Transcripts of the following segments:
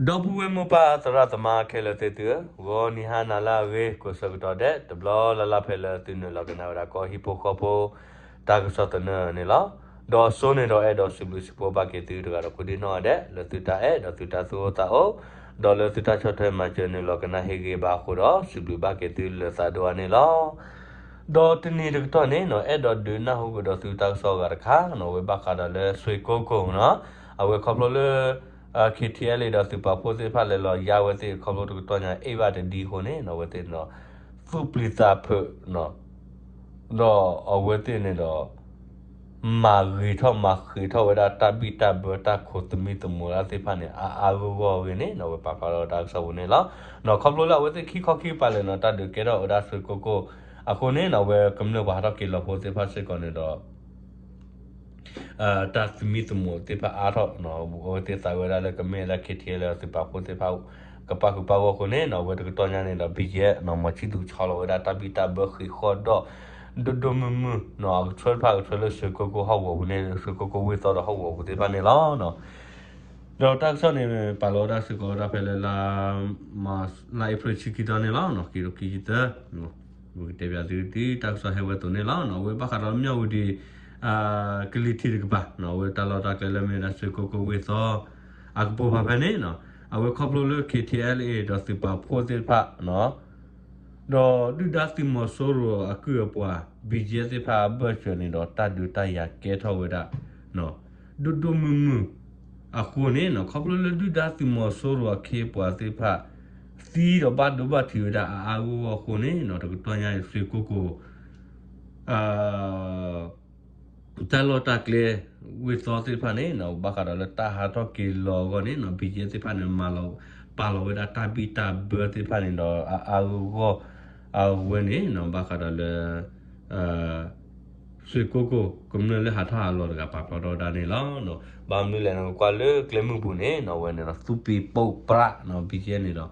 ဒီပုၢ်ဝဲၢ်မိၢ်ပၢ်သရၣ်သမါခဲလၢာ်သ့ၣ်သုဧၢ, ဂီၤနံၤဟါနၤလၢအဂ့ၤ ကိးဆၢကတီၢ်ဒဲး တဘျီလၢ်လၢ်ဖဲလၢသုနုာ်လီၤကနၣ်ဝဲဒၣ်ကီၢ်ဟံၣ်ဖိဃီဖိ တၢ်ကစီၣ်သနၢၣ်န့ၣ်လီၤ. ဒီးအစိန့ၣ်ဒီးအဲၣ်ဒိးစံးဘျုးစံးဖှိၣ်ဘၣ်က့ၤသုတဂၤဒီးကိးဒံနီၢ်ဂၤဒဲး လၢသုတၢ်အဲၣ်ဒီးသုတၢ်သူၣ်အိၣ်သးအိၣ်, ဒီးလၢသုတၢ်ဆီၣ်ထွဲမၤစၢၤနုာ်လီၤကနၣ်ဟ့ၣ်ဂံၢ်ဘါအဃိဒီး စံးဘျုးဘၣ်က့ၤသုလၢသးဒိၣ်အါန့ၣ်လီၤ. ဒီးတနံၤတကတီၢ်န့ၣ်နီၤ အဲၣ်ဒိးဒုးနၢ်ဟူကဒီးသုတၢ်ကစီၣ်အဂၤတခါနီၤ အဝဲဘၣ်ဃးဒီးလၢစွ့ကိကိၢ်နီၤ, အဝဲခီဖျိလၢ KTLA ဒီးသုးပာ်ဖှိၣ်သ့ၣ်တဖၣ်လဲၤလီၤယါဝဲသ့ၣ်ခီဖျိတကတီၢ်ညါ အ့ၣ်ဘၣ်တဒ်အဃိန့ၣ်နီၤ အဝဲသ့ၣ်န့ၣ်ဒီး သူၣ်ပျံၤသးဖုးနီၤ ဒီးအဝဲသ့ၣ်န့ၣ်ဒီး မၤဂ့ၤထီၣ်မၤဃံးထီၣ်ဝဲဒၣ်တၢ်ဘံၣ်တၢ်ဘၢတၢ်ခိးသမံသမိးဒၣ်သ့ၣ်တဖၣ်န့ၣ် အါအါဂီၢ်ဂီၢ်အဂ့ၢ်န့ၣ်နီၤ အဝဲပာ်ဖျါထီၣ်တၢ်ကစီၣ်ပူၤန့ၣ်လီၤ. နီၤ ခီဖျိလၢအဝဲသ့ၣ်ခံခီခံကပၤလဲၣ်နီၤ တၢ်ဒုးကဲထီၣ်ဝဲဒၣ်စွ့ကိကိၢ်အဃိန့ၣ်နီၤ အဝဲကမျၢၢ်ပှၤဟးထီၣ်က့ၤလီၤဖိသ့ၣ်တဖၣ်စ့ၢ်ကီးန့ၣ်ဒီး တၢ်သမံသမိးသ့ၣ်တဖၣ်အါထီၣ်နီၤ အဝဲသ့ၣ်သးဝဲဒၣ်လၢကမ့ၢ်ဝဲဒၣ် KTLA သုးပာ်ဖှိၣ်သ့ၣ်တဖၣ် ကပာ်ဃုာ်ပာ်ဂီၢ်အဃိန့ၣ်နီၤ အဝဲတကတီၢ်ညါန့ၣ်ဒီး ဘံၣ်ယဲၢ်နီၤ မီၤဆံၣ်သူးဆီလီၤဝဲဒၣ်တၢ်ဘံၣ်တၢ်ဘၢဃံးဃီၣ်ဒီး ဒိၣ်ဒိၣ်မုၢ်မုၢ်နီၤ အကဆှၢတဖၣ် အကဆှၢလၢစွ့ကိကိၢ်ဟီၣ်ကဝီၤပူၤန့ၣ် စွ့ကိကိၢ်ဝ့ၢ်သီဒီးဟီၣ်ကဝီၤပူၤသ့ၣ်တဖၣ်န့ၣ်လီၤ. ဒီးတၢ်ကစီၣ်န့ၣ် ပာ်လီၤဝဲဒၣ်စ့ၢ်ကီးဝဲဒၣ်ဖဲလၢလါ လါအ့ဖြ့ၣ်ဆံခံသီန့ၣ်လီၤ. ခံကထိခံဆံသၢ ပကတဲဘၣ်သုဒ်တၢ်ကစီၣ်ဟဲဝဲအသိးန့ၣ်လီၤ. အဝဲဘၣ်ဃးဒီးမၠၣ်ဝတံၤ ကလံၤထံးတကပၤနီၤ အဝဲတၢ်လီၢ်တၢ်ကျဲလၢမ့ၢ်ဝဲဒၣ်စွ့ကိကိၢ်ဝ့ၢ်သီ အကပိာ်ပၤဖဲန့ၣ်နီၤ အဝဲခီဖျိလၢ KTLA ဒီးသုးပာ်ဖှိၣ်သ့ၣ်တဖၣ် ဒီးဒုၣ်ဒါသုးမီၤစိရိၤအကုၢ်အပှၤ ဘံၣ်ယဲၢ်သ့ၣ်တဖၣ်အဘၢၣ်စၢၤန့ၣ်ဒီး တၢ်ဒုးတၢ်ယၤကဲထီၣ်ဝဲဒၣ် ဒိၣ်ဒိၣ်မုၢ်မုၢ်အဃိန့ၣ်နီၤ ခီဖျိလၢဒုၣ်ဒါသုးမီၤစိရိၤအခ့အပှၤသ့ၣ်တဖၣ် သံဒီးဘၣ်ဒိဘၣ်ထံးဝဲဒၣ်အါအါဂီၢ်ဂီၢ်အဃိန့ၣ်နီၤ တကတီၢ်ညါအံၤ စွ့ကိကိၢ် တၢ်လီၢ်တၢ်ကျဲ ဝ့ၢ်သီသ့ၣ်တဖၣ်န့ၣ်နီၤ ဘၣ်ဃးဒီးလၢတၢ်ဟးထီၣ်က့ၤလီၤအဂီၢ်န့ၣ်နီၤ ဘံၣ်ယဲၢ်သ့ၣ်တဖၣ်န့ၣ် မၤလီၤ ပာ်လီၤဝဲဒၣ်တၢ်ဘံၣ်တၢ်ဘၢသ့ၣ်တဖၣ်န့ၣ်ဒီး အါအါဂီၢ်ဂီၢ် အဝဲန့ၣ်နီၤ ဘၣ်ဃးဒီးလၢ စွ့ကိကိၢ်ကမျၢၢ်လၢဟးထီၣ်ဟးလီၤတဂၤပာ်ဖျါထီၣ်ဝဲဒၣ်န့ၣ်လီၤ. ဘၣ်မနုၤလဲၣ် နကွၢ်လၢကျဲမုၢ်ပူၤန့ၣ်နီၤ အဝဲန့ၣ်ဒီး သူၣ်ပံၤပိာ်ပြးနီၤ ဘံၣ်ယဲၢ်န့ၣ်ဒီး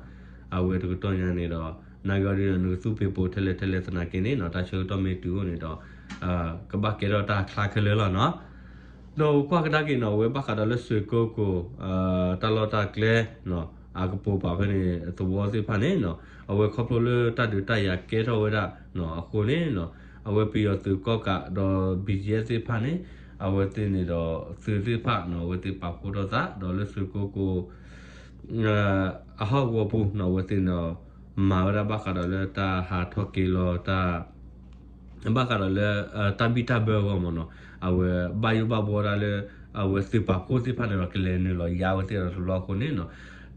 အဝဲတကတီၢ်ညါန့ၣ်ဒီး နာ်က့အီၤဒ်ဒီး နကသူၣ်ပံၤပိာ်ထဲလဲၣ်ထဲလဲၣ်သနာ်က့န့ၣ်နီၤ တၢ်ဆၢကတီၢ်မ့ၢ်တုၤအိၣ်န့ၣ်ဒီး ကဘၣ်ကဲထီၣ်တၢ်ချါခဲလၢာ်လီၤနီၤ. ဒီးကွၢ်ကဒါက့ၤနီၤ အဝဲဘၣ်ဃးဒီးလၢစွ့ကိကိၢ် တၢ်လီၢ်တၢ်ကျဲ အကပိာ်ပၤဖဲန့ၣ် သဝီသ့ၣ်တဖၣ်န့ၣ်နီၤ အဝဲခီဖျိလၢတၢ်ဒုးတၢ်ယၤကဲထီၣ်ဝဲဒၣ်နီၤ အဃိန့ၣ်နီၤ အဝဲပယီၤသုးကီၣ်ကးဒီး ဘံၣ်ယဲၢ်သ့ၣ်တဖၣ်န့ၣ် အဝဲသ့ၣ်န့ၣ်ဒီး သုးသ့ၣ်တဖၣ်နီၤ အဝဲသ့ၣ်ပာ်ဖှိၣ်ထီၣ်သး ဒီးလၢစွ့ကိကိၢ် အဟီၣ်ကဝီၤပူၤနီၤ အဝဲသ့ၣ်န့ၣ်ဒီး မၤဝဲဒၣ်ဘၣ်ဃးဒီးလၢတၢ်ဟးထီၣ်က့ၤလီၤတၢ် ဘၣ်ဃးဒီးလၢ တၢ်ဘံၣ်တၢ်ဘၢအဂီၢ်မ့ၢ်နီၤ အဝဲဘၣ်ယိၣ်ဘၣ်ဘှီဒၣ်လၢ အဝဲသုးပာ်ဖှိၣ်သ့ၣ်တဖၣ်န့ၣ်ဒီး ကလဲၤနုာ်လီၤယါဝဲသ့ၣ်ဒီးတဘျီအဃိန့ၣ်နီၤ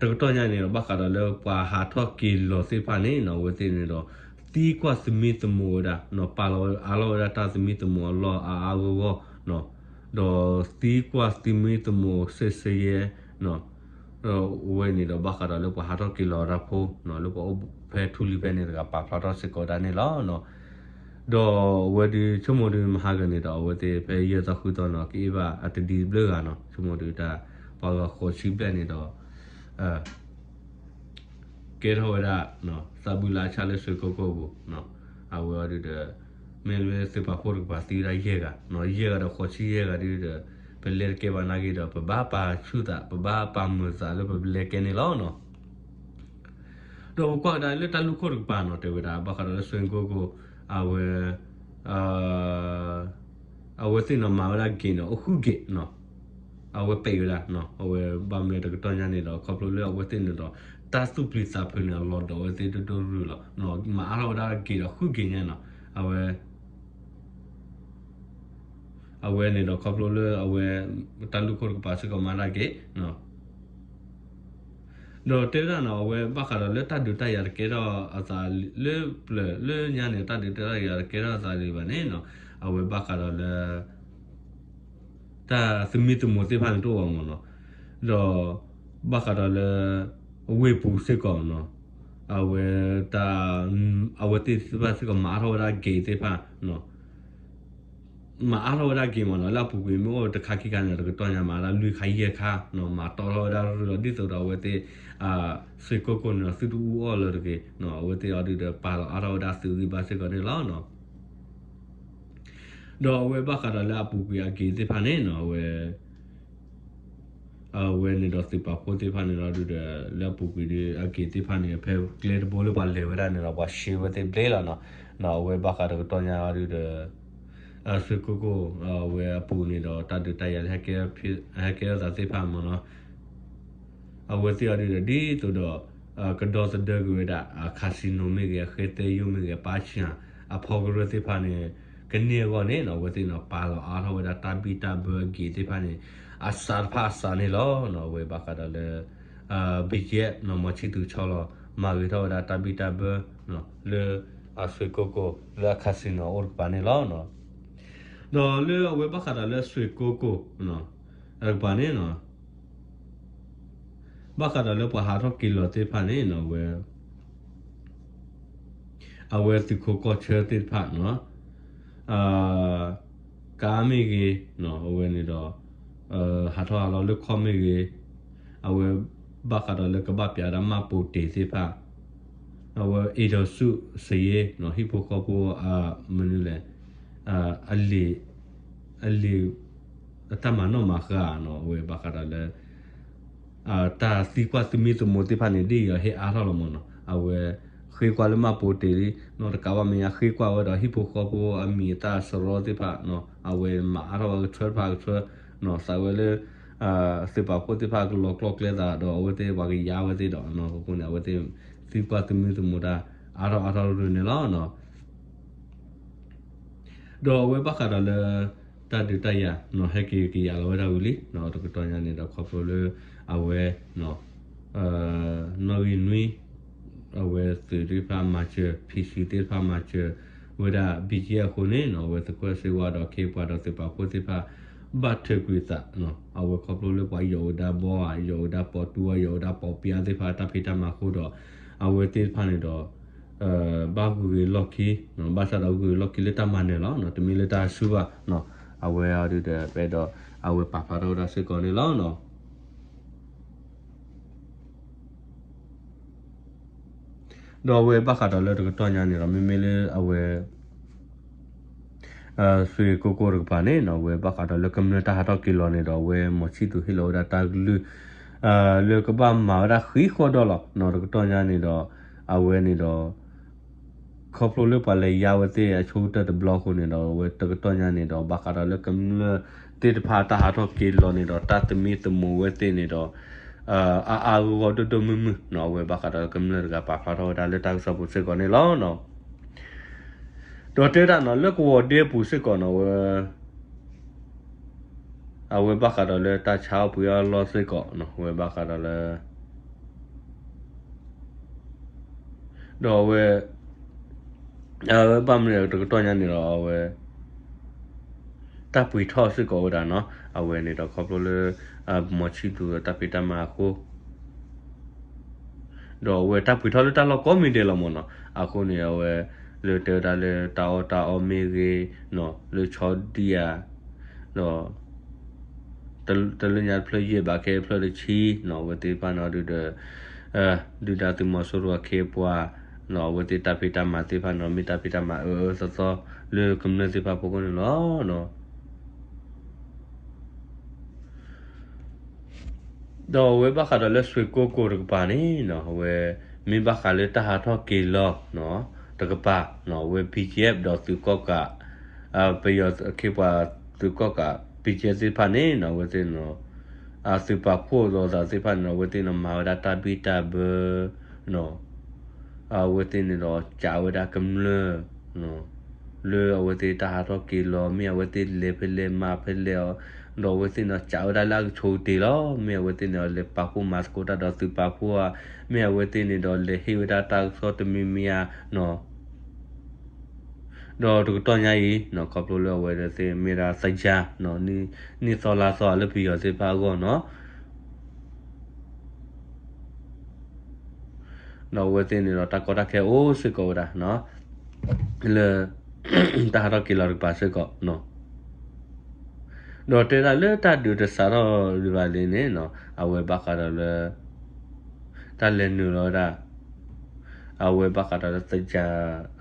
တကတီၢ်ညါန့ၣ်ဒီး ဘၣ်ဃးဒီးလၢပှၤဟးထီၣ်က့ၤလီၤသ့ၣ်တဖၣ်န့ၣ်နီၤ အဝဲသ့ၣ်န့ၣ်ဒီး သံကွၢ်သမံသမိးဝဲဒၣ်နီၤ ပာ်လီၤအါလီၤဝဲဒၣ်တၢ်သမံသမိးအလီၢ်အါအါဂီၢ်ဂီၢ်နီၤ ဒီးသံကွၢ်သမံသမိးစဲးစဲးယဲၢ်နီၤ ဒီးအဝဲန့ၣ်ဒီးဘၣ်ဃးဒီးလၢပှၤဟးထီၣ်က့ၤလီၤတၢ်ဖိနီၤ လၢပှၤအိၣ်ဖဲထူလံၤဖဲန့ၣ်တဂၤ ပာ်ဖျါထီၣ်စ့ၢ်ကီးဒၣ်န့ၣ်လီၤ. ဒီးအဝဲဒုးဆိကမိၣ်ဒုးမဟါဂၤန့ၣ်ဒီး အဝဲသ့ၣ်ဖဲယဲၢ်သီဃုသီနီၤ ကအ့ၣ်ဘၣ်အတဒံတဘျုးဂၤနီၤ ဆိကမိၣ်ဒုးတၢ် ပှၤဂၤဃိးဆံဘျဲၣ်န့ၣ်ဒီး ကဲထီၣ်ဝဲဒၣ် သးဘုလါဆါလၢစွ့ကိကိၢ်ပူၤ အဝဲအီၤဒုးဒီး မ့ၢ်လၢသုးပာ်ဖှိၣ်တကပၤသံဝဲဒၣ်ယဲၢ်ဂၤနီၤ ယဲၢ်ဂၤဒီးဃိးဆံယဲၢ်ဂၤဒုးဒီး ပလဲၤတကဲဘၣ်နာ်က့ဒီး ပဘၣ်ပာ်ဆူၣ်သး ပဘၣ်ပာ်မုာ်သးလၢပလဲၤကဲန့ၣ်လီၤနီၤ. ဒီးပကွၢ်ကဒါလၢတၢ်လူၢ်ခိၣ်တကပၤနီၤ တဲဝဲဒၣ် ဘၣ်ဃးဒီးလၢစွ့ကိကိၢ် အဝဲ အဝဲသ့ၣ်နီၤမၤဝဲဒၣ်ဂ့ၤနီၤ အိၣ်ဃုဂ့ၤနီၤ အဝဲပဲာ်ဝဲဒၣ်နီၤ အဝဲဘၣ်မနုၤတကတီၢ်ညါန့ၣ်ဒီး ခီဖျိလၢအဝဲသ့ၣ်န့ၣ်ဒီး တၢ်သူၣ်ပျံၤသးဖုးန့ၣ် အလီၤဒီးအဝဲသ့ၣ်ဒိၣ်ဒိၣ်ရုၢ်ရုၢ်လီၤ. မၤအါထီၣ်ဝဲဒၣ်ဂ့ၤဒီးဃုဂ့ၤညါနီၤ အဝဲ အဝဲန့ၣ်ဒီးခီဖျိလၢအဝဲ တၢ်လူၢ်ခိၣ်တကပၤစ့ၢ်ကီးမၤဒၣ်က့ၤ ဒီးတဲဝဲဒၣ်နီၤ အဝဲဘၣ်ဃးဒီးလၢတၢ်ဒုးတၢ်ယၤတကဲထီၣ်အသးလၢ ပျၢၤလၢညါန့ၣ် တၢ်ဒုးတၢ်ယၤတကဲထီၣ်အသးလၢၤဘၣ်န့ၣ်နီၤ အဝဲဘၣ်ဃးဒီးလၢ တၢ်သမံသမိးသ့ၣ်တဖၣ်န့ၣ်တအိၣ်ဘၣ်မ့ၢ်နီၤ ဒီး ဘၣ်ဃးဒီးလၢ ဝ့ၢ်ပူၤစ့ၢ်ကီးနီၤ အဝဲ တၢ် အဝဲသ့ၣ်တဖၣ်စ့ၢ်ကီးမၤအါထီၣ်ဝဲဒၣ်ဂ့ၤသ့ၣ်တဖၣ်နီၤ မၤအါထီၣ်ဝဲဒၣ်ဂ့ၤမ့ၢ်နီၤ လၢအပူၤကွံာ်မ့ၢ်အိၣ်တခါခံခါန့ၣ် တကတီၢ်ညါမၤဒၣ်လွံၢ်ခါယဲၢ်ခါနီၤ မၤတီထီၣ်ဝဲဒၣ်ရုၢ်လီၤ ဒ်သိးဒီးအဝဲသ့ၣ် စ့ၢ်ကိၢ်ကိၢ်န့ၣ်ဒီး သုတအူအီၣ်လၢၤတဂ့ၤနီၤ အဝဲသ့ၣ်အီၤဒုးဒီးပာ်လီၤအါထီၣ်ဝဲဒၣ်သုးဂံၢ်ဘါစ့ၢ်ကီးန့ၣ်လီၤ. ဒီးအဝဲဘၣ်ဃးဒီးလၢအပူၤကွံာ်အဂ့ၤသ့ၣ်တဖၣ်န့ၣ်နီၤ အဝဲ အဝဲန့ၣ်ဒီးသုးပာ်ဖှိၣ်သ့ၣ်တဖၣ်န့ၣ်ဒီးဒုးဒီး လၢအပူၤကွံာ်ဒီး အက့ၤသ့ၣ်တဖၣ်န့ၣ် ဖဲကျဲတဘိလၢပှၤလဲၤဝဲဒၣ်န့ၣ်ဒီး ပှၤရှဲဝဲသ့ၣ်ဘျဲလီၤနီၤ. အဝဲဘၣ်ဃးဒီးကတီၢ်ညါအီၤဒုးဒီး အဆွ့ကိၢ်ကိၢ် အဝဲအပူၤန့ၣ်ဒီး တၢ်ဒုးတၢ်ယၤလၢ ဟဲကဲထီၣ်သးသ့ၣ်တဖၣ်မ့ၢ်နီၤ အဝဲသ့ၣ်အီၤဒုးဒီး ဒ်သိးဒီး ကဒီသဒၢကွံာ်ဝဲဒၣ် အ casino မ့ၢ်ဂ့ၤ အဃဲသဲယိၣ်မ့ၢ်ဂ့ၤ အပၣ်ဆၣ် အဖီကရၢသ့ၣ်တဖၣ်န့ၣ် ကန့ၢ်အဂီၢ်န့ၣ်နီၤ အဝဲသ့ၣ်နီၤ ပာ်လီၤအါထီၣ်ဝဲဒၣ်တၢ်ဘံၣ်တၢ်ဘၢအက့ၤသ့ၣ်တဖၣ်န့ၣ် အစးတဖၣ်အစးန့ၣ်လီၤနီၤ. အဝဲဘၣ်ဃးဒီးလၢ BGF နီၤ မီၤဆံၣ်သူးဆီလီၤ မၤဂ့ၤထီၣ်ဝဲဒၣ်တၢ်ဘံၣ်တၢ်ဘၢ လၢအဆွ့ကိၢ်ကိၢ် လၢအ casino အအိၣ်တကပၤန့ၣ်လီၤ. ဒီးလၢအဝဲဘၣ်ဃးဒီးလၢဆွ့ကိၢ်ကိၢ် တကပၤန့ၣ်နီၤ ဘၣ်ဃးဒီးလၢပှၤဟးထီၣ်က့ၤလီၤသ့ၣ်တဖၣ်န့ၣ်နီၤ အဝဲ အဝဲသုးခိးကီၢ်ဆၢသ့ၣ်တဖၣ်နီၤ ကါမ့ၢ်ဂ့ၤ အဝဲန့ၣ်ဒီး ဟးထီၣ်ဟးလီၤလၢခီၣ်မ့ၢ်ဂ့ၤ အဝဲဘၣ်ဃးဒီးလၢကဘၣ်ပျးဒၣ်မှတ်ပုံတင်သ့ၣ်တဖၣ် အဝဲ အိမ်ထောင်စုစာရင်းနီၤ ဟံၣ်ဖိဃီဖိ မနုၤလဲၣ် အလံာ် အလံာ် အတၢ်မၤနီၣ်မၤဃါနီၤ အဝဲဘၣ်ဃးဒီးလၢ တၢ်သံကွၢ်သမံသမိးသ့ၣ်တဖၣ်န့ၣ် ဒ်အံၤအဟ့ၣ်အါထီၣ်လီၤမ့ၢ်နီၤ အဝဲ ဃ့ကွၢ်လၢမှတ်ပုံတင်လံနီၤ တကးဘၣ်မဲာ်ညါဃ့ကွၢ်ဝဲဒီးဟံၣ်ဖိဃီဖိအမံၤအသၣ်စရီသ့ၣ်တဖၣ်နီၤ အဝဲမၤအါထီၣ်ဝဲကထၢတဖၣ်ကထၢနီၤ သးဝဲလၢ သုးပာ်ဖှိၣ်သ့ၣ်တဖၣ်ကလီၤကျိၣ်ကျဲသးဒီးအဝဲသ့ၣ်ပှၤကယါဝဲသ့ၣ်ဒီး အဃိန့ၣ် အဝဲသ့ၣ်သံကွၢ်သမံသမိးတၢ်အါထီၣ်အါထီၣ်ရၢန့ၣ်လီၤ. ဒီးအဝဲဘၣ်ဃးဒီးလၢ တၢ်ဒုးတၢ်ယၤနီၤ ဟဲက့ၤကယၤလီၤဝဲဒၣ်ဝံၤလံနီၤ တကတီၢ်ညါန့ၣ်ဒီးခီဖျိလၢ အဝဲ နီၣ်ဂံၢ်နွံ အဝဲသုးသ့ၣ်တဖၣ်မၤစၢၤ PC သ့ၣ်တဖၣ်မၤစၢၤဝဲဒၣ် BGF အဃိန့ၣ်နီၤ အဝဲသုးခိၣ်စ့ဝါဒီးခ့ပှၤဒီးသုးပာ်ဖှိၣ်သ့ၣ်တဖၣ် ဘၣ်ထုးကွံာ်သးနီၤ အဝဲခီဖျိလၢပှၤယီၣ်ဝဲဒၣ်ဘီဧါ ယီၣ်ဝဲဒၣ်ပိာ်တူဧါ ယီၣ်ဝဲဒၣ်ပိာ်ပျါသ့ၣ်တဖၣ်တၢ်ဖံးတၢ်မၤအဃိဒီး အဝဲသ့ၣ်တဖၣ်န့ၣ်ဒီး ဘၣ်ဂုၤဂ့ၤလီၢ်ခံနီၤ ဘၣ်ဆၣ်ဒီးဂုၤဂ့ၤလီၢ်ခံလၢတၢ်မၤနၢၤလီၤနီၤ တမ့ၢ်လၢတၢ်ဆူၣ်ဘၣ်နီၤ အဝဲအီၤဒုးဒီး ပအဲၣ်ဒိး အဝဲပာ်ဖျါထီၣ်ဝဲဒၣ်စ့ၢ်ကီးန့ၣ်လီၤနီၤ. ဒီးအဝဲဘၣ်ဃးဒီးလၢတကတီၢ်ညါန့ၣ်ဒီး မ့မ့ၢ်လၢအဝဲ ဆွ့ကိၢ်ကိၢ်တကပၤန့ၣ်နီၤ အဝဲဘၣ်ဃးဒီးလၢကမျၢၢ်တၢ်ဟးထီၣ်က့ၤလီၤန့ၣ်ဒီး အဝဲမီၤဆံၣ်သူးဟ့ၣ်လီၤဝဲဒၣ်တၢ်ကလုၢ် လၢကဘၣ်မၤဝဲဒၣ်ဃံးဃီဒီးလီၤနီၤ တကတီၢ်ညါန့ၣ်ဒီး အဝဲန့ၣ်ဒီး ခီဖျိလၢပှၤလဲၤယါဝဲသ့ၣ်အဆိကတၢၢ်တဘျီအဃိန့ၣ်ဒီး အဝဲတကတီၢ်ညါန့ၣ်ဒီး ဘၣ်ဃးဒီးလၢကမျၢၢ်သ့ၣ်တဖၣ်တၢ်ဟးထီၣ်က့ၤလီၤန့ၣ်ဒီး တၢ်သမံသမိးဝဲသ့ၣ်န့ၣ်ဒီး အါအါဂီၢ်ဂီၢ်ဒိၣ်ဒိၣ်မုၢ်မုၢ်နီၤ အဝဲဘၣ်ဃးဒီးကမျၢၢ်တဂၤပာ်ဖျါထီၣ်ဝဲဒၣ်လၢတၢ်ကစီၣ်ပူၤစ့ၢ်ကီးန့ၣ်လီၤ. ဒီးတဲဒၣ်နီၤ လၢကဝီၤဒ့ပူၤစ့ၢ်ကီးနီၤ အဝဲ အဝဲဘၣ်ဃးဒီးလၢတၢ်ဆါအီၣ်ပှ့ၤအီၣ်လီၢ်စ့ၢ်ကီးနီၤ အဝဲဘၣ်ဃးဒီးလၢ ဒီးအဝဲ အဝဲဘၣ်မနုၤတကတီၢ်ညါန့ၣ်ဒီး အဝဲ တၢ်ပှ့ၤထီၣ်စ့ၢ်ကီးဝဲဒၣ်နီၤ အဝဲန့ၣ်ဒီးခီဖျိလၢ မီၤဆံၣ်သူးတၢ်ဖံးတၢ်မၤအဃိ ဒီးအဝဲတၢ်ပှ့ၤထီၣ်လၢတၢ်လီၢ်ကိးမံၤဒဲးလီၤမ့ၢ်နီၤ အဃိန့ၣ် အဝဲ လၢတဲဝဲဒၣ်လၢတၢ်အီၣ်တၢ်အီမ့ၢ်ဂ့ၤနီၤ လၢဆီဒံၣ်ဧါ ဒီး တလၢညါတဖျၢၣ်ယဲၢ်ဘၣ်ခဲဖျၢၣ်တဆံနီၤ အဝဲသ့ၣ်တဖၣ်န့ၣ်ဒုးဒီး ဒုၣ်ဒါသုးမီၤစိရိၤအခ့အပှၤနီၤ အဝဲသ့ၣ်တၢ်ဖံးတၢ်မၤသ့ၣ်တဖၣ်န့ၣ် မ့ၢ်တၢ်ဖံးတၢ်မၤအၢအၢသီသီလၢကမျၢၢ်သ့ၣ်တဖၣ်အဖီခိၣ်န့ၣ်လီၤ. ဒီးအဝဲဘၣ်ဃးဒီးလၢဆွ့ကိၢ်ကိၢ်တကပၤန့ၣ်နီၤ အဝဲ မ့ၢ်ဘၣ်ဃးလၢတၢ်ဟးထီၣ်က့ၤလီၤနီၤ တကပၤနီၤ အဝဲ BGF ဒီးသုးကီၣ်ကး ပယီၤအခ့အပှၤသုးကီၣ်ကး BGF သ့ၣ်တဖၣ်န့ၣ်နီၤ အဝဲသ့ၣ်နီၤ အသုးပာ်ဖှိၣ်လိာ်သးသ့ၣ်တဖၣ်န့ၣ်နီၤ အဝဲသ့ၣ်နီၤ မၤဝဲဒၣ်တၢ်ဘံၣ်တၢ်ဘၢနီၤ အဝဲသ့ၣ်န့ၣ်ဒီး ကးဝဲဒၣ်ကမျၢၢ် လၢအဝဲသ့ၣ်တၢ်ဟးထီၣ်က့ၤလီၤ မ့ၢ်အဝဲသ့ၣ်လဲၤဖဲလဲၣ်မၤဖဲလဲၣ်အီၤ ဒီးအဝဲသ့ၣ်န့ၣ်ဒီး ကးဝဲဒၣ်လၢအကဆိကတ့ၢ်လီၤ. မ့ၢ်အဝဲသ့ၣ်န့ၣ်ဒီး လဲၤပာ်ဖှိၣ်မၤသကိးတၢ်ဒီးသုးပာ်ဖှိၣ်ဧါ, မ့ၢ်အဝဲသ့ၣ်န့ၣ်ဒီး လဲၤဟ့ၣ်ဝဲဒၣ်တၢ်ကစီၣ်တမံၤမံၤဧါနီၤ ဒီးတကတီၢ်ညါအံၤနီၤ ခီဖျိလၢအဝဲသ့ၣ်မ့ၢ်ဒၣ်သယါနီၤ နံၣ်သီလါသီလၢပယီၤသ့ၣ်တဖၣ်အဂီၢ်နီၤ ဒီးအဝဲသ့ၣ်န့ၣ်ဒီး တၢ်ကီတၢ်ခဲအိၣ်စ့ၢ်ကီးဝဲဒၣ်နီၤ လၢ တၢ်ဟးထီၣ်က့ၤလီၤတကပၤစ့ၢ်ကီးနီၤ ဒီးတဲဒၣ်လၢတၢ်ဒုးတစးထီၣ်ဒံးဘၣ်လံန့ၣ်နီၤ အဝဲဘၣ်ဃးဒီးလၢ တၢ်လဲၤနုာ်လီၤဝဲဒၣ် အဝဲဘၣ်ဃးဒီးလၢသယါ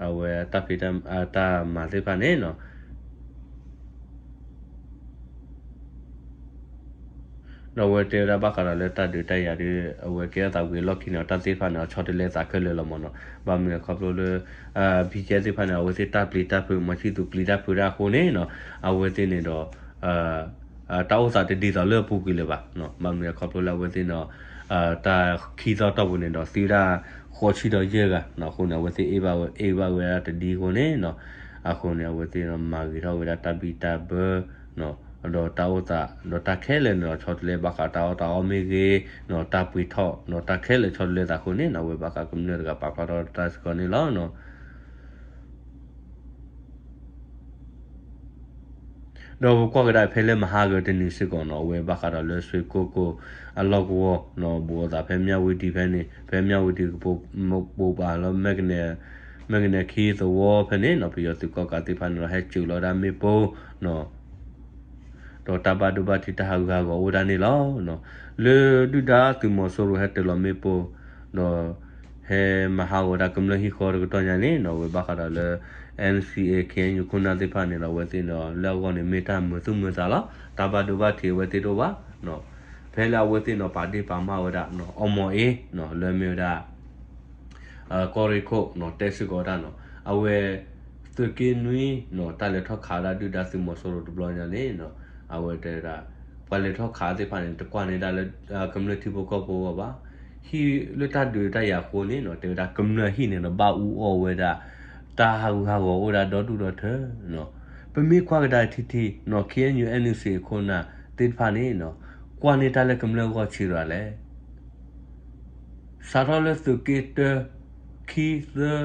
အဝဲတၢ်ဖံးတၢ်မၤသ့ၣ်တဖၣ်န့ၣ်နီၤ ဒီးအဝဲတဲဝဲဒၣ်ဘၣ်ဃးဒီးလၢတၢ်ဒုးတၢ်ယၤဒီး အဝဲကဲထီၣ်သးဝံၤအလီၢ်ခံန့ၣ် တၢ်သ့ၣ်တဖၣ်န့ၣ် အဆီတလဲသးခဲလၢာ်လီၤမ့ၢ်နီၤ. ဘၣ်မနုၤလဲၣ်ခီဖျိလၢ BGF သ့ၣ်တဖၣ်န့ၣ် အဝဲသ့ၣ်တၢ်ပျံၤတၢ်ဖုး မီၤဆံၣ်သူးပျံၤတၢ်ဖုးဒၣ်အဃိန့ၣ်နီၤ အဝဲသ့ၣ်န့ၣ်ဒီး တၢ်အိၣ်သးတဒ်သိးလၢအပူၤကွံာ်လၢၤဘၣ်. ဘၣ်မနုၤလဲၣ်ခီဖျိလၢအဝဲသ့ၣ်န့ၣ် တၢ်ခံသီတီၢ်ပူၤန့ၣ်ဒီး သံဝဲဒၣ်ဃိးဆံဒီးယဲၢ်ဂၤနီၤ. အဃိန့ၣ် အဝဲသ့ၣ်အ့ၣ်ဘၣ်ဝဲ အ့ၣ်ဘၣ်ဝဲဒၣ်တဒ်အဃိန့ၣ်နီၤ အဃိန့ၣ် အဝဲသ့ၣ်န့ၣ် မၤဂ့ၤထီၣ်ဝဲဒၣ်တၢ်ဘံၣ်တၢ်ဘၢ ဒီးတၢ်အိၣ်သး ဒီးတၢ်ခဲလၢာ်န့ၣ်ဒီး ဆီတလဲဘၣ်ဃးတၢ်အီၣ်တၢ်အီမ့ၢ်ဂ့ၤနီၤ တၢ်ပှ့ၤထီၣ်နီၤ တၢ်ခဲလၢာ်ဆီတလဲသးအဃိန့ၣ်နီၤ အဝဲဘၣ်ဃးကမျၢၢ်တဂၤပာ်ဖျါထီၣ်တၢ်စ့ၢ်ကီးန့ၣ်လီၤ. ဒီးပကွၢ်ကဒါဖဲလၢမဟါဂီၤတနံၤစ့ၢ်ကီးနီၤ အဝဲဘၣ်ဃးဒီးလၢစွ့ကိၢ်ကိၢ်အလီၢ်ကဝီၤနီၤ ဘူးအသးဖဲမၠၣ်ဝတံၤဖဲန့ၣ် ဖဲမၠၣ်ဝတံၤကပိာ် ပိာ်ပာ်လၢ မဲၢ်ကနဲၣ်ခံသဝီဖဲန့ၣ်နီၤ ပယီၤသုးကီၣ်ကးသ့ၣ်တဖၣ်န့ၣ်ဒီး ဟဲစိာ်လီၤဝဲဒၣ်မ့ၣ်ပိၢ်နီၤ ဒီးတၢ်ဘၣ်ဒိဘၣ်ထံးတၢ်ဟးဂူာ်ဟးဂီၤအိၣ်ဝဲဒၣ်န့ၣ်လီၤ. လၢဒုၣ်ဒါသုးမီၤစိရိၤဟဲတၢၤလီၤမ့ၣ်ပိၢ် ဒီး ဟဲမၤဟးဂီၤဝဲဒၣ်ကမျၢၢ်ဟံၣ်ဃီတကတီၢ်ညါန့ၣ်နီၤ အဝဲဘၣ်ဃးဒီးလၢ NCA KNU ခိၣ်နၢ်သ့ၣ်တဖၣ်န့ၣ်ဒီး အဝဲသ့ၣ်န့ၣ်ဒီး လၢအဂီၢ်န့ၣ် မ့ၢ်တၢ်မုာ်သူၣ်မုာ်သးလီၤ. တၢ်ဘၣ်ဒိဘၣ်ထံးအဝဲသ့ၣ်တအိၣ်ဘၣ်နီၤ ဖဲလၢအဝဲသ့ၣ်န့ၣ်ဒီး ပာ်ဒ့ၣ်ပာ်မၢ်ဝဲဒၣ်နီၤ အီမီၤအ့နီၤ လၢမ့ၢ်ဝဲဒၣ် ကီၢ်ရ့ၣ်ခိၣ်နီၤ တဲစ့ၢ်ကီးဝဲဒၣ်နီၤ အဝဲ သုးက့နွံနီၤ တၢ်လဲၤထီၣ်ခးဝဲဒၣ်ဒုၣ်ဒါသုးမီၤစိရိၤတဘျီညါန့ၣ်နီၤ အဝဲတဲဝဲဒၣ် ပှၤလဲၤထီၣ်ခးသ့ၣ်တဖၣ်န့ၣ် တကွၢ်န့ၢ်ဒၣ်လၢ ကမျၢၢ်ထံဖိကီၢ်ဖိအဂီၢ်ဘၣ်. ဟံၣ်လၢတၢ်ဒုးတၢ်ယၤအဃိန့ၣ်နီၤ တဲဝဲဒၣ်ကမျၢၢ်ဟံၣ်န့ၣ်ဒီး ဘၣ်အူအီၣ်ဝဲဒၣ် တၢ်ဟးဂူာ်ဟးဂီၤအိၣ်ဝဲဒၣ်ဒီဒူၣ်ဒီထၢနီၤ. ပမ့ၢ်ကွၢ်ကဒါထံထံနီၤ KNU NCA ခိၣ်နၢ်သ့ၣ်တဖၣ်န့ၣ်နီၤ ကွၢ်န့ၢ်တၢ်လၢကမျၢၢ်ဂီၢ်ဆံးဒၣ်လဲၣ် စးထီၣ်လၢသုးက့တၢ ခံ သၢ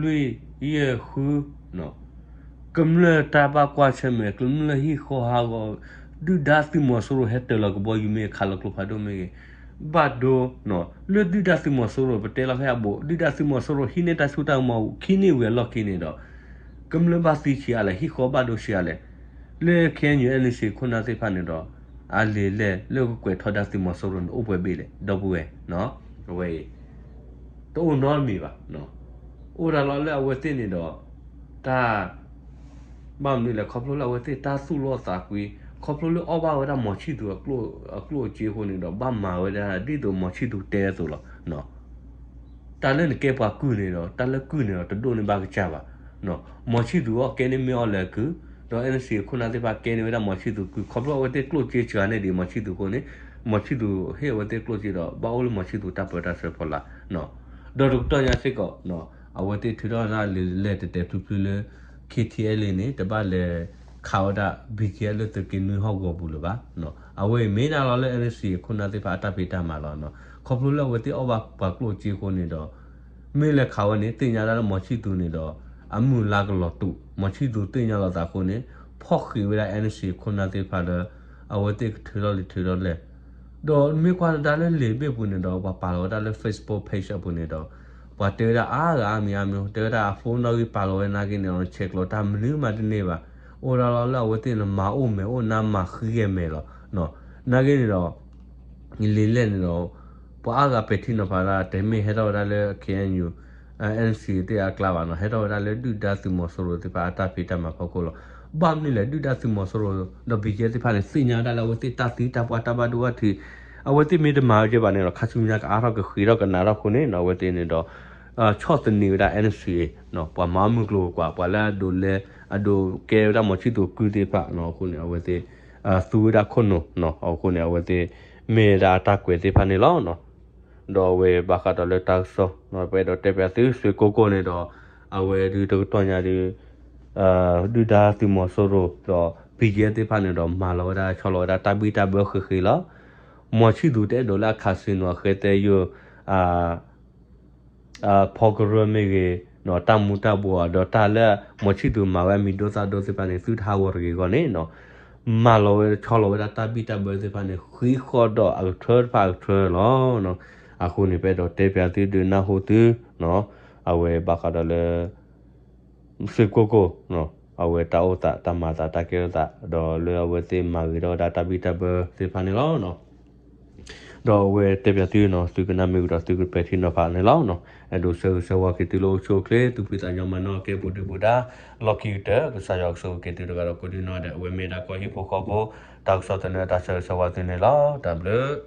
လွံၢ် ယဲၢ် ဃု ကမျၢၢ်တၢ်ဘၣ်ကွၢ်ဆၢၣ်မဲာ် ကမျၢၢ်ဟံၣ်ဃီဟးဂီၤ ဒုၣ်ဒါသုးမီၤစိရိၤဟဲတၢၤလီၤကဘီယူၤမ့ၢ်ဂ့ၤ ခးလီၤကျိဖးဒိၣ်မ့ၢ်ဂ့ၤ ဘၣ်ဒိ လၢဒုၣ်ဒါသုးမီၤစိရိၤ ပတဲလီၤဖဲအဘူး ဒုၣ်ဒါသုးမီၤစိရိၤဟံးန့ၢ်တၢ်စိတၢ်ကမီၤခံန့ၢ်ဝံၤအလီၢ်ခံန့ၣ်ဒီး ကမျၢၢ်ဘၣ်သံဆံးအါလဲၣ် ဟံၣ်ဃီဘၣ်ဒိဆံးအါလဲၣ် လၢ KNU NCA ခိၣ်နၢ်သ့ၣ်တဖၣ်န့ၣ်ဒီး အလံာ်လဲၢ်လၢကကွဲးထီဒါသုးမီၤစိရိၤန့ၣ် အိၣ်ပှဲၤဘ့ၣ်လဲၣ် ဒီပုၢ်ဝဲၢ် အဝဲအံၤ တအိၣ်နီတမံၤဘၣ်. အိၣ်ဒၣ်လီၤလၢအဝဲသ့ၣ်န့ၣ်ဒီး တၢ် ဘၣ်မနုၤလဲၣ် ခီဖျိလၢအဝဲသ့ၣ်တၢ်သူၣ်လီသးကွံ ခီဖျိလၢအီၣ်ဘၣ်ဝဲဒၣ်မီၤဆံၣ်သူၤအကျိၣ်အစ့အဃိန့ၣ်ဒီး ဘၣ်မၤဝဲဒၣ်ဒ်သိးမီၤဆံၣ်သူၤတဲအသိးလီၤ. တၢ်လၢနကဲပှၤကုၢ်န့ၣ်ဒီး တၢ်လၢကုၢ်န့ၣ်ဒီး တဒိၣ်န့ၢ်ဘၣ်ကစၢ်ဘၣ်. မီၤဆံၣ်သူၤအီၣ်ကဲန့ၢ်မ့ၢ်အီၣ်လၢအကုၢ်, ဒီး NCA ခိၣ်နၢ်သ့ၣ်တဖၣ်ကဲန့ၢ်ဝဲဒၣ်မီၤဆံၣ်သူၤကုၢ် ခီဖျိအဝဲသ့ၣ်ကျိၣ်စ့စှၤန့ၢ်ဒံးမီၤဆံၣ်သူၤအဃိန့ၣ်, မီၤဆံၣ်သူၤဟ့ၣ်အဝဲသ့ၣ်ကျိၣ်စ့ဒီး ဘၣ်အိၣ်လၢမီၤဆံၣ်သူၤတၢ်ပၢတၢ်ဆှၢဖီလာ်. ဒီးတကတီၢ်ညါစ့ၢ်ကီး အဝဲသ့ၣ်ထုးထီၣ်ဒၣ်လံာ်လဲၢ်တဲာ်တဲာ်ဖျုဖျုလၢ KTLA န့ၣ် တဘၣ်လဲၤခးဝဲဒၣ် BGF လၢသုးက့နွံဟီၣ်ကဝီၤပူၤလၢၤဘၣ်. အဝဲအံၤမ့ၢ်ဒၣ်လီၤလၢ NCA ခိၣ်နၢ်သ့ၣ်တဖၣ်အတၢ်ဖံးတၢ်မၤလီၤ. ခီဖျိလၢအဝဲသ့ၣ်အီၣ်ဘၣ်ပှၤကျိၣ်စ့အဃိန့ၣ်ဒီး မ့ၢ်လဲၤခးဝဲန့ၣ် သ့ၣ်ညါဒၣ်လၢမီၤဆံၣ်သူၤန့ၣ်ဒီး အမုၢ်အလါကလီၤတူာ်, မီၤဆံၣ်သူၤသ့ၣ်ညါလီၤသးအဃိန့ၣ် ဖီၣ်ဃံးဝဲဒၣ် NCA ခိၣ်နၢ်သ့ၣ်တဖၣ်လၢ အဝဲသ့ၣ်ကထုးထီၣ်လံာ်ထုးထီၣ်လဲၢ်, ဒီးမ့ၢ်ကွၢ်ဒၣ်လၢလံာ်ဘ့ၣ်ပူၤန့ၣ်ဒီး ပှၤပာ်လီၤဝဲဒၣ်လၢ Facebook page အပူၤန့ၣ်ဒီး ပှၤတဲဝဲဒၣ်အါဂၤအါမံၤအါမံၤ တဲဝဲဒၣ်အ phone နီၣ်ဂံၢ်ပာ်လီၤဝဲနာ်က့န့ၣ် ဆဲးကျိးတၢ်မနုၤမးတန့ၢ်ဘၣ်. အိၣ်ဒၣ်လီၤလၢအဝဲသ့ၣ်န့ၣ် မၤအိၣ်မဲာ်အိၣ်နါမၤဃံဂဲၤမဲာ်လီၤ. နာ်က့န့ၣ်ဒီး လံာ်လဲၢ်န့ၣ်ဒီး ပှၤအါဂၤပဲာ်ထံနီၤဖးဒၣ် တမ့ၢ်ဟဲထီၣ်ဝဲဒၣ်လၢ KNU NCA သ့ၣ်အကျါဘၣ်နီၤ, ဟဲထီၣ်ဝဲဒၣ်လၢဒုၣ်ဒါသုးမီၤစိရိၤသ့ၣ်တဖၣ်အတၢ်ဖံးတၢ်မၤဖီခိၣ်လီၤ. ဘၣ်မနုၤလဲၣ် ဒုၣ်ဒါသုးမီၤစိရိၤ ဒီး BGF သ့ၣ်တဖၣ်န့ၣ် သ့ၣ်ညါဝဲဒၣ်လၢအဝဲသ့ၣ်တၢ်သံတၢ်ပှၢ်တၢ်ဘၣ်ဒိဘၣ်ထံး အဝဲသ့ၣ်မ့ၢ်တမၤဝဲကဲဘၣ်န့ၣ်ဒီး ခါဆူညါကအါထီၣ်ကဃ့ၤထီၣ်ကနးထီၣ်အဃိန့ၣ် အဝဲသ့ၣ်န့ၣ်ဒီး ဆီၣ်သနံးဝဲဒၣ် NCA ပှၤမၤမုၢ်ကျိၤဝဲၤကွာ် ပှၤလၢအဒိးလဲ အဒိးကဲဝဲဒၣ်မီၤဆံၣ်သူၤကုၢ်သ့ၣ်တဖၣ်အဃိန့ၣ် အဝဲသ့ၣ် သူဝဲဒၣ်ခိၣ်နူာ်အဃိန့ၣ် အဝဲသ့ၣ် မ့ၢ်ဝဲဒၣ်အတၢ်ကွဲးသ့ၣ်တဖၣ်န့ၣ်လီၤ. ဒီးအဝဲဘၣ်ဃးဒီးလၢတၢ်ကစီၣ် ပအဲၣ်ဒိးတဲပၠးသု စွ့ကိၢ်ကိၢ်န့ၣ်ဒီး အဝဲဒုးတကတီၢ်ညါဒုး ဒုၣ်ဒါသုးမီၤစိရိၤဒီး BGF သ့ၣ်တဖၣ်န့ၣ်ဒီး မၤလီၤဝဲဒၣ်ဆီလီၤဝဲဒၣ်တၢ်ဘံၣ်တၢ်ဘၢဃ့ဃ့လီၤ. မီၤဆံၣ်သူၤတအဲၣ်ဒိးလၢအ casino အဃဲသဲယိာ် ဖီကရၢမ့ၢ်ဂ့ၤ, တၢ်မူၤတၢ်ဘှီး ဒီးတၢ်လၢမီၤဆံၣ်သူၤမၤဝဲအမံၤဒိၣ်သၣ်ဒိၣ်သ့ၣ်တဖၣ်န့ၣ် သုတဟးဂီၤတဂ့ၤအဂီၢ်န့ၣ် မၤလီၤဝဲဆီလီၤဝဲဒၣ်တၢ်ဘံၣ်တၢ်ဘၢသ့ၣ်တဖၣ်န့ၣ် ဃ့ဃီဒီးအကထၢတဖၣ်အကထၢလီၤ. အဃိန့ၣ် ပအဲၣ်ဒိးတဲပၠးသုဒုးနၢ်ဟူသု အဝဲဘၣ်ဃးဒီးလၢ စွ့ကိၢ်ကိၢ် အဝဲတၢ်အိၣ်သးတၢ်မၤသးတၢ်ကဲထီၣ်သး ဒီးလၢအဝဲသ့ၣ်မၤဂ့ၤထီၣ်ဝဲဒၣ်တၢ်ဘံၣ်တၢ်ဘၢသ့ၣ်တဖၣ်န့ၣ်လီၤ. ဒီးအဝဲတဲပၠးသုနီၤ သုကနၣ်မ့ၢ်ဝံၤဒီး သုကပဲာ်ထံနီၤဖးန့ၣ်လီၤ. အဲၣ်ဒိးဆၢဂ့ၤဆၢဝါက့ၤသုလၢအိၣ်ဆူၣ်အိၣ်ချ့ သူၣ်ဖှံသးညီမၤနီၣ်ကဲပူၤဒုပူၤဒါ လီၢ်ခံကတၢၢ် ကစၢ်ယွၤကဆိၣ်ဂ့ၤက့ၤသုတဂၤဒီးကိးဒံနီၢ်ဒဲး အဝဲမ့ၢ်ဒၣ်ကီၢ်ဟံၣ်ဖိဃီဖိ တၢ်ကစီၣ်သနၢၣ်တၢ်ဆၢဂ့ၤဆၢဝါသုန့ၣ်လီၤ. တၢ်ဘျုး